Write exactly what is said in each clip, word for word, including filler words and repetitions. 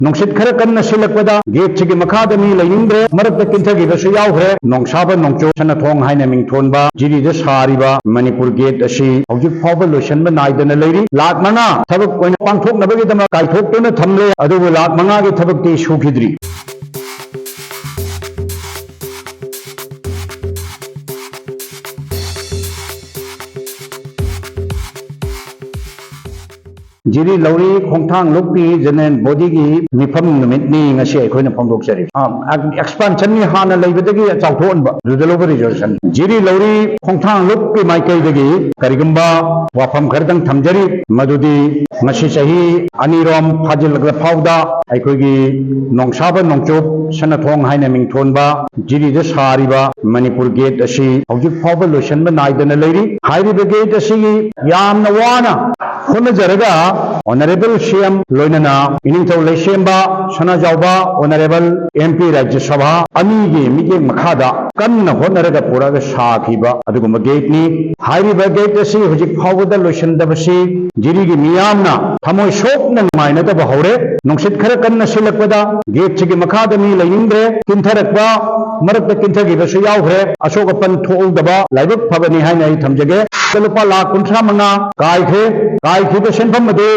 ꯅꯨꯡꯁꯤꯠ ꯈꯔ ꯀꯟꯅ ꯁꯤꯜꯂꯛꯄꯗ ꯒꯦꯠꯁꯤꯒꯤ ꯃꯈꯥꯗ ꯃꯤ ꯂꯩꯅꯤꯡꯗ꯭ꯔꯦ, ꯃꯔꯛꯇ ꯀꯤꯟꯊꯈꯤꯕꯁꯨ ꯌꯥꯎꯈ꯭ꯔꯦ꯫ ꯅꯣꯡꯁꯥꯕ ꯅꯣꯡꯆꯣꯛ ꯁꯅꯥꯊꯣꯡ ꯍꯥꯏꯅ ꯃꯤꯡꯊꯣꯟꯕ ꯖꯤꯔꯤꯗ ꯁꯥꯔꯤꯕ ꯃꯅꯤꯄꯨꯔ ꯒꯦꯠ ꯑꯁꯤ ꯍꯧꯖꯤꯛ ꯐꯥꯎꯕ ꯂꯣꯏꯁꯤꯟꯕ ꯅꯥꯏꯗꯅ ꯂꯩꯔꯤ꯫ ꯂꯥꯛ ꯃꯉꯥ ꯊꯕꯛ ꯑꯣꯏꯅ ꯄꯥꯡꯊꯣꯛꯅꯕꯒꯤꯗꯃꯛ ꯀꯥꯏꯊꯣꯛꯇꯨꯅ ꯊꯝꯂꯦ, ꯑꯗꯨꯕꯨ ꯂꯥꯛ ꯃꯉꯥꯒꯤ ꯊꯕꯛꯇꯤ ꯁꯨꯈꯤꯗ꯭ꯔꯤ꯫ ꯖꯤꯔꯤ ꯂꯧꯔꯤ ꯈꯣꯡꯊꯥꯡ ꯂꯨꯞꯀꯤ ꯖꯦꯅꯔꯦꯜ ꯕꯣꯗꯤꯒꯤ ꯃꯤꯐꯝ ꯅꯨꯃꯤꯠꯅꯤ ꯉꯁꯤ ꯑꯩꯈꯣꯏꯅ ꯐꯣꯡꯗꯣꯛꯆꯔꯤ꯫ ꯑꯦꯛꯁꯄꯥꯟꯁꯟꯅꯤ ꯍꯥꯟꯅ ꯂꯩꯕꯗꯒꯤ ꯆꯥꯎꯊꯣꯛꯍꯟꯕ, ꯑꯗꯨꯗ ꯂꯧꯕ ꯔꯤꯖꯣꯂꯨꯁꯟ꯫ ꯖꯤꯔꯤ ꯂꯧꯔꯤ ꯈꯣꯡꯊꯥꯡ ꯂꯨꯞꯀꯤ ꯃꯥꯏꯀꯩꯗꯒꯤ ꯀꯔꯤꯒꯨꯝꯕ ꯋꯥꯐꯝ ꯈꯔꯗꯪ ꯊꯝꯖꯔꯤ, ꯃꯗꯨꯗꯤ ꯉꯁꯤ ꯆꯍꯤ ꯑꯅꯤꯔꯣꯝ ꯐꯥꯖꯤꯜꯂꯛꯂ ꯐꯥꯎꯗ ꯑꯩꯈꯣꯏꯒꯤ ꯅꯣꯡꯁꯥꯕ ꯅꯣꯡꯆꯨꯞ ꯁꯅꯥꯊꯣꯡ ꯍꯥꯏꯅ ꯃꯤꯡꯊꯣꯟꯕ ꯖꯤꯔꯤꯗ ꯁꯥꯔꯤꯕ ꯃꯅꯤꯄꯨꯔ ꯒꯦꯠ ꯑꯁꯤ ꯍꯧꯖꯤꯛ ꯐꯥꯎꯕ ꯂꯣꯏꯁꯤꯟꯕ ꯅꯥꯏꯗꯅ ꯂꯩꯔꯤ꯫ ꯍꯥꯏꯔꯤꯕ ꯒꯦꯠ ꯑꯁꯤꯒꯤ ꯌꯥꯝꯅ ꯋꯥꯅ ꯍꯣꯠꯅꯖꯔꯒ ꯑꯣꯅꯔꯦꯕꯜ ꯁꯤ ꯑꯦꯝ ꯂꯣꯏꯅꯅ ꯏꯅꯤꯡꯊꯧ ꯂꯩꯁꯦꯝꯕ ꯁꯅꯥꯖꯥꯎꯕ ꯑꯣꯅꯔꯦꯕꯜ ꯑꯦꯝ ꯄꯤ ꯔꯥꯖ꯭ꯌ ꯁꯚꯥ ꯑꯅꯤꯒꯤ ꯃꯤꯠꯌꯦꯡ ꯃꯈꯥꯗ ꯀꯟꯅ ꯍꯣꯠꯅꯔꯒ ꯄꯨꯔꯛꯑꯒ ꯁꯥꯈꯤꯕ ꯑꯗꯨꯒꯨꯝꯕ ꯒꯦꯠꯅꯤ꯫ ꯍꯥꯏꯔꯤꯕ ꯒꯦꯠ ꯑꯁꯤ ꯍꯧꯖꯤꯛ ꯐꯥꯎꯕꯗ ꯂꯣꯏꯁꯤꯟꯗꯕꯁꯤ ꯖꯤꯔꯤꯒꯤ ꯃꯤꯌꯥꯝꯅ ꯊꯃꯣꯏ ꯁꯣꯛꯅ ꯅꯨꯡꯉꯥꯏꯅꯗꯕ ꯍꯧꯔꯦ꯫ ꯅꯨꯡꯁꯤꯠ ꯈꯔ ꯀꯟꯅ ꯁꯤꯜꯂꯛꯄꯗ ꯒꯦꯠꯁꯤꯒꯤ ꯃꯈꯥꯗ ꯃꯤ ꯂꯩꯅꯤꯡꯗ꯭ꯔꯦ, ꯀꯤꯟꯊꯔꯛꯄ, ꯃꯔꯛꯇ ꯀꯤꯟꯊꯈꯤꯕꯁꯨ ꯌꯥꯎꯈ꯭ꯔꯦ꯫ ꯑꯁꯣꯛ ꯑꯄꯟ ꯊꯣꯛꯍꯧꯗꯕ ꯂꯥꯏꯕꯛ ꯐꯕꯅꯤ ꯍꯥꯏꯅ ꯑꯩ ꯊꯝꯖꯒꯦ꯫ ꯂꯨꯄꯥ ꯂꯥꯈ ꯀꯨꯟꯊ꯭ꯔꯥ ꯃꯉꯥ ꯀꯥꯏꯈ꯭ꯔꯦ꯫ ꯀꯥꯏꯈꯤꯕ ꯁꯦꯟꯐꯝ ꯑꯗꯨ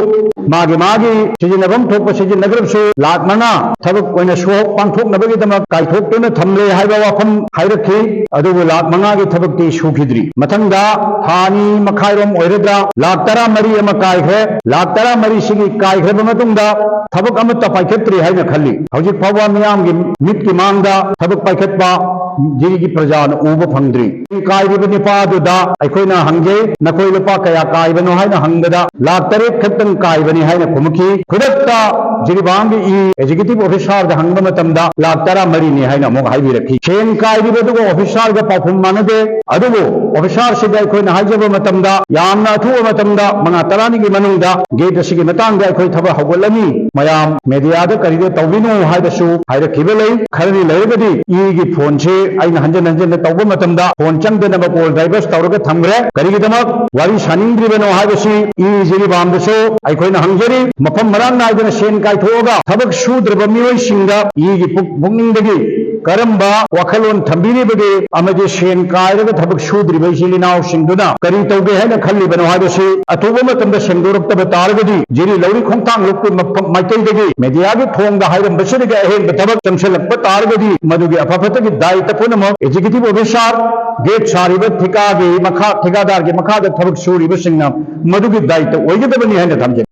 ꯃꯥꯒꯤ ꯃꯥꯒꯤ ꯁꯤꯖꯤꯟꯅꯐꯝ ꯊꯣꯛꯄ ꯁꯤꯖꯤꯟꯅꯈ꯭ꯔꯕꯁꯨ, ꯂꯥꯈ ꯃꯉꯥ ꯊꯕꯛ ꯑꯣꯏꯅ ꯁꯨꯍꯧ ꯄꯥꯡꯊꯣꯛꯅꯕꯒꯤꯗꯃꯛ ꯀꯥꯏꯊꯣꯛꯇꯨꯅ ꯊꯝꯂꯦ ꯍꯥꯏꯕ ꯋꯥꯐꯝ ꯍꯥꯏꯔꯛꯈꯤ꯫ ꯑꯗꯨꯕꯨ ꯂꯥꯈ ꯃꯉꯥꯒꯤ ꯊꯕꯛꯇꯤ ꯁꯨꯈꯤꯗ꯭ꯔꯤ꯫ ꯃꯊꯪꯗ ꯊꯥ ꯑꯅꯤ ꯃꯈꯥꯏꯔꯣꯝ ꯑꯣꯏꯔꯗ꯭ꯔꯥ ꯂꯥꯈ ꯇꯔꯥꯃꯔꯤ ꯑꯃ ꯀꯥꯏꯈ꯭ꯔꯦ꯫ ꯂꯥꯈ ꯇꯔꯥꯃꯔꯤꯁꯤꯒꯤ ꯀꯥꯏꯈ꯭ꯔꯕ ꯃꯇꯨꯡꯗ ꯊꯕꯛ ꯑꯃꯠꯇ ꯄꯥꯏꯈꯠꯇ꯭ꯔꯤ ꯍꯥꯏꯅ ꯈꯜꯂꯤ꯫ ꯍꯧꯖꯤꯛ ꯐꯥꯎꯕ ꯃꯤꯌꯥꯝꯒꯤ ꯃꯤꯠꯀꯤ ꯃꯥꯡꯗ ꯊꯕꯛ ꯄꯥꯏꯈꯠꯄ ꯖꯤꯔꯤꯒꯤ ꯄ꯭ꯔꯖꯥꯅ ꯎꯕ ꯐꯪꯗ꯭ꯔꯤ꯫ ꯀꯥꯏꯔꯤꯕ ꯅꯤꯄꯥꯗꯨꯗ ꯑꯩꯈꯣꯏꯅ ꯍꯪꯖꯩ, "ꯅꯈꯣꯏ ꯂꯨꯄꯥ ꯀꯌꯥ ꯀꯥꯏꯕꯅꯣ?" ꯍꯥꯏꯅ ꯍꯪꯕꯗ, "ꯂꯥꯈ ꯇꯔꯦꯠ ꯈꯛꯇꯪ ꯀꯥꯏꯕꯅꯤ" ꯍꯥꯏꯅ ꯈꯨꯝꯃꯛꯈꯤ꯫ ꯈꯨꯗꯛꯇ ꯖꯤꯔꯤꯕꯥꯝꯒꯤ ꯏ ꯑꯦꯛꯖꯤꯀ꯭ꯌꯨꯇꯤꯚ ꯑꯣꯐꯤꯁꯥꯔꯗ ꯍꯪꯕ ꯃꯇꯝꯗ, "ꯂꯥꯈ ꯇꯔꯥꯃꯔꯤꯅꯤ" ꯍꯥꯏꯅ ꯑꯃꯨꯛ ꯍꯥꯏꯕꯤꯔꯛꯈꯤ꯫ ꯁꯦꯟ ꯀꯥꯏꯔꯤꯕꯗꯨꯒ ꯑꯣꯐꯤꯁꯥꯔꯒ ꯄꯥꯎꯈꯨꯝ ꯃꯥꯟꯅꯗꯦ꯫ ꯑꯗꯨꯕꯨ ꯑꯣꯐꯤꯁꯥꯔꯁꯤꯗ ꯑꯩꯈꯣꯏꯅ ꯍꯥꯏꯖꯕ ꯃꯇꯝꯗ, ꯌꯥꯝꯅ ꯑꯊꯨꯕ ꯃꯇꯝꯗ, ꯃꯉꯥ ꯇꯔꯥꯅꯤꯒꯤ ꯃꯅꯨꯡꯗ ꯒꯦꯠ ꯑꯁꯤꯒꯤ ꯃꯇꯥꯡꯗ ꯑꯩꯈꯣꯏ ꯊꯕꯛ ꯍꯧꯒꯠꯂꯅꯤ, ꯃꯌꯥꯝ ꯃꯦꯗꯤꯌꯥꯗ ꯀꯔꯤꯗ ꯇꯧꯕꯤꯅꯨ ꯍꯥꯏꯕꯁꯨ ꯍꯥꯏꯔꯛꯈꯤꯕ ꯂꯩ꯫ ꯈꯔꯅꯤ ꯂꯩꯔꯒꯗꯤ ꯏꯒꯤ ꯐꯣꯟꯁꯤ ꯑꯩꯅ ꯍꯟꯖꯤꯟ ꯍꯟꯖꯤꯟꯅ ꯇꯧꯕ ꯃꯇꯝꯗ ꯐꯣꯟ ꯆꯪꯗꯅꯕ ꯀꯣꯜ ꯗꯥꯏꯚꯔꯁ ꯇꯧꯔꯒ ꯊꯝꯈ꯭ꯔꯦ꯫ ꯀꯔꯤꯒꯤꯗꯃꯛ ꯋꯥꯔꯤ ꯁꯥꯅꯤꯡꯗ꯭ꯔꯤꯕꯅꯣ ꯍꯥꯏꯕꯁꯤ ꯏ ꯖꯤꯔꯤꯕꯥꯝꯗꯁꯨ ꯑꯩꯈꯣꯏꯅ ꯍꯪꯖꯔꯤ, ꯃꯐꯝ ꯃꯔꯥꯡ ꯅꯥꯏꯗꯅ ꯁꯦꯟ ꯀꯥꯏꯊꯣꯛꯑꯒ ꯊꯕꯛ ꯁꯨꯗ꯭ꯔꯕ ꯃꯤꯑꯣꯏꯁꯤꯡꯗ ꯏꯒꯤ ꯄꯨꯛ-, ꯄꯨꯛꯅꯤꯡꯗꯒꯤ ꯀꯔꯝꯕ ꯋꯥꯈꯜꯂꯣꯟ ꯊꯝꯕꯤꯔꯤꯕꯒꯦ? ꯑꯃꯗꯤ ꯁꯦꯟ ꯀꯥꯏꯔꯒ ꯊꯕꯛ ꯁꯨꯗ꯭ꯔꯤꯕ ꯏꯆꯤꯜ ꯏꯅꯥꯎꯁꯤꯡꯗꯨꯅ ꯀꯔꯤ ꯇꯧꯒꯦ ꯍꯥꯏꯅ ꯈꯜꯂꯤꯕꯅꯣ ꯍꯥꯏꯕꯁꯤ ꯑꯊꯨꯕ ꯃꯇꯝꯗ ꯁꯦꯡꯗꯣꯔꯛꯇꯕ ꯇꯥꯔꯒꯗꯤ, ꯖꯤꯔꯤ ꯂꯧꯔꯤ ꯈꯣꯡꯊꯥꯡ ꯂꯨꯞꯀꯤ ꯃꯐꯝ ꯃꯥꯏꯀꯩꯗꯒꯤ ꯃꯦꯗꯤꯌꯥꯒꯤ ꯊꯣꯡꯗ ꯍꯥꯏꯔꯝꯕꯁꯤꯗꯒꯤ ꯑꯍꯦꯟꯕ ꯊꯕꯛ ꯆꯪꯁꯤꯜꯂꯛꯄ ꯇꯥꯔꯒꯗꯤ, ꯃꯗꯨꯒꯤ ꯑꯐ ꯐꯠꯇꯒꯤ ꯗꯥꯏꯇ ꯄꯨꯝꯅꯃꯛ ꯑꯦꯛꯖꯤꯀ꯭ꯌꯨꯇꯤꯚ ꯑꯣꯐꯤꯁꯥꯔ, ꯒꯦꯠ ꯁꯥꯔꯤꯕ ꯊꯤꯀꯥꯒꯤ ꯃꯈꯥ, ꯊꯤꯀꯥꯗꯥꯔꯒꯤ ꯃꯈꯥꯗ ꯊꯕꯛ ꯁꯨꯔꯤꯕꯁꯤꯡꯅ ꯃꯗꯨꯒꯤ ꯗꯥꯏꯇ ꯑꯣꯏꯒꯗꯕꯅꯤ ꯍꯥꯏꯅ ꯊꯝꯖꯒꯦ꯫